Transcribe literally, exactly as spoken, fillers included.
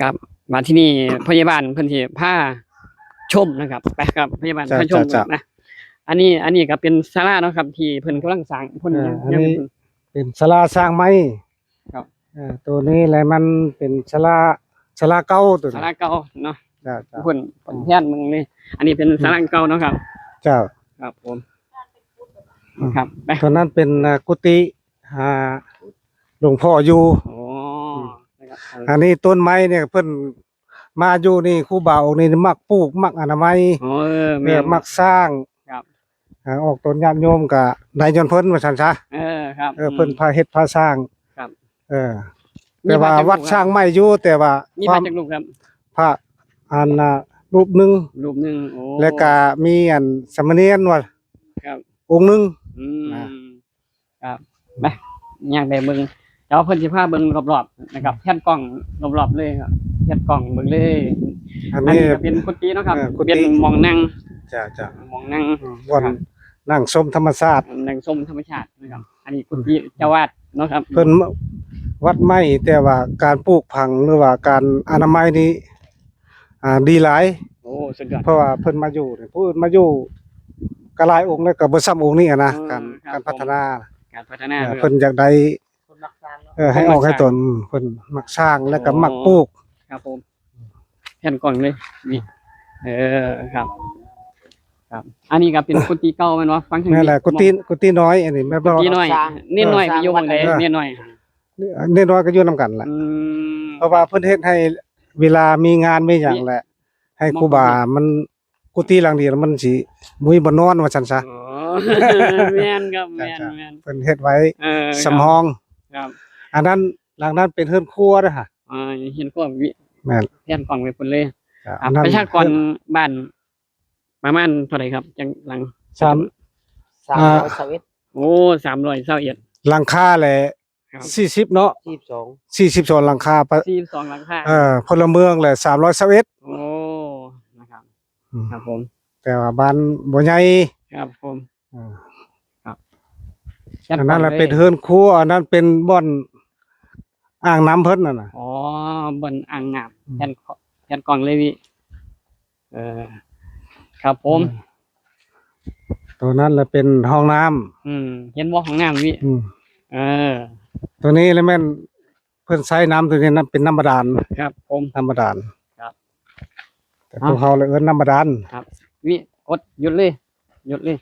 ครับ มาที่นี่พยาบาลเพิ่นสิพาชมนะครับ ไปครับ พยาบาล จ้ะ พาชม จ้ะ จ้ะ นะ อันนี้ อันนี้ก็เป็นศาลาเนาะครับ ที่เพิ่นกำลังสร้าง เพิ่น เออ ยัง อันนี้ ยัง เป็นศาลาสร้างใหม่ ครับ เออ ตัวนี้แหละมันเป็นศาลา ศาลาเก่าตัวนี้ ศาลาเก่าเนาะ จ้ะ จ้ะ เพิ่น เพิ่นแทนเบิ่งเลย อันนี้เป็น อืม ศาลาเก่าเนาะครับ เจ้า ครับผม อืม ครับ ไป ตัวนั้นเป็น อ่า กุฏิ อ่า หลวงพ่ออยู่ อ๋อ อืม นะครับ อันนี้ต้นไม้เนี่ยเพิ่นมาอยู่นี่ ครูบาองค์นี้มักปลูก มักอนามัย อ๋อ เออ เออ แม่น มักสร้าง ครับ อ่า ออกตนญาติโยมก็ได้ย้อนเพิ่นว่าซั่นซะ เออ ครับ เออ อืม เพิ่นพาเฮ็ดพาสร้าง ครับ เออ มี แต่ว่า พระจักรูป วัดสร้างใหม่อยู่ แต่ว่า มี ความ พระจักรูปครับ พระอันน่ะรูปหนึ่ง รูปหนึ่ง โอ้ แล้วก็มีอันสามเณรว่า ครับ องค์หนึ่ง อืม นะ ครับ ไป ย่างไปเบิ่ง เดี๋ยวเพิ่นสิพาเบิ่งรอบๆนะครับ แพนกล้องรอบๆเลยครับ แพนกล้องเบิ่งเลย อันนี้ อันนี้ก็เป็นกุฏิเนาะครับ เออ กุฏิ เป็นหม่องนั่ง จ้ะ จ้ะ หม่องนั่ง อืม บ่อน ครับ นั่งชมธรรมชาติ นั่งชมธรรมชาตินะครับ อันนี้กุฏิ อืม เจ้าวัดเนาะครับ เพิ่นวัดใหม่ แต่ว่าการปลูกผักหรือว่าการอนามัยนี่ อ่า ดีหลาย โอ้ สุดยอด เพราะว่าเพิ่นมาอยู่เนี่ย ผู้อื่นมาอยู่ก็หลายองค์แล้วก็บ่ส่ำองค์นี้อะนะ เออ การ ครับ การพัฒนา ผม การพัฒนา เออ ครับ เพิ่นอยากได้ เพิ่นมักสร้างเนาะ เออ ให้ออกให้ตน เพิ่นมักสร้าง เพิ่นมักสร้างแล้วก็ โอ้ มักปลูก ครับผม แพนกล้องเลย นี่ เออ ครับ ครับ อันนี้ก็เป็นกุฏิเก่าแม่นบ่ ฟังทางนี้ นั่นแหละ กุฏิ กุฏิน้อย อันนี้แม่นบ่ กุฏิน้อย สร้าง เน้นน้อยไปอยู่หม่องใด เออ เน้นน้อย เน้นน้อยก็อยู่นำกันล่ะ อืม เพราะว่าเพิ่นเฮ็ดให้เวลามีงานมีหยังแหละ ให้ครูบา มันกุฏิหลังเดียวมันสิบ่มีบ่อนนอนว่าซั่นซะ อ๋อ แม่นครับ จ้ะ แม่น จ้ะ แม่น เพิ่นเฮ็ดไว้ เออ ครับ สำรอง ครับ อันนั้นหลังนั้นเป็นเฮือนครัวเด้อฮะ อ่า เฮือนครัววิ แม่น แพนกล้องไปพุ่นเลย จ้ะ ครับ อันนั้น ประชากร เฮือน บ้านประมาณเท่าใดครับ จังหลัง สาม สามร้อยซาวเอ็ด โอ้ สามร้อยซาวเอ็ด หลังคาแหละ ครับ สี่สิบเนาะ สี่สิบสอง สี่สิบสองหลังคา ปะ สี่สิบสองหลังคา เอ่อ พลเมืองแหละ สามร้อยซาวเอ็ด โอ้ นะครับ อืม ครับผม แต่ว่าบ้านบ่ใหญ่ ครับผม อ่า ครับ อันนั้นแหละ จัดก่อนเลย เป็นเฮือนครัว อันนั้นเป็นบ่อนอ่างน้ำเพิ่นนั่นน่ะ อ๋อ บ่อนอ่างน้ำ อืม แพนกล้อง แพนกล้องเลยวิ เออ ครับผม อืม ตัวนั้นแหละเป็นห้องน้ำ อืม เห็นบ่ห้องน้ำวิ อืม เออ ตัวนี้แหละแม่นเพิ่นใช้น้ำตัวนี้นะ เป็นน้ำบาดาล ครับผม น้ำบาดาล ครับ แต่พวกเฮาเลยเอิ้นน้ำบาดาล ครับ วิ กดหยุดเลย หยุดเลย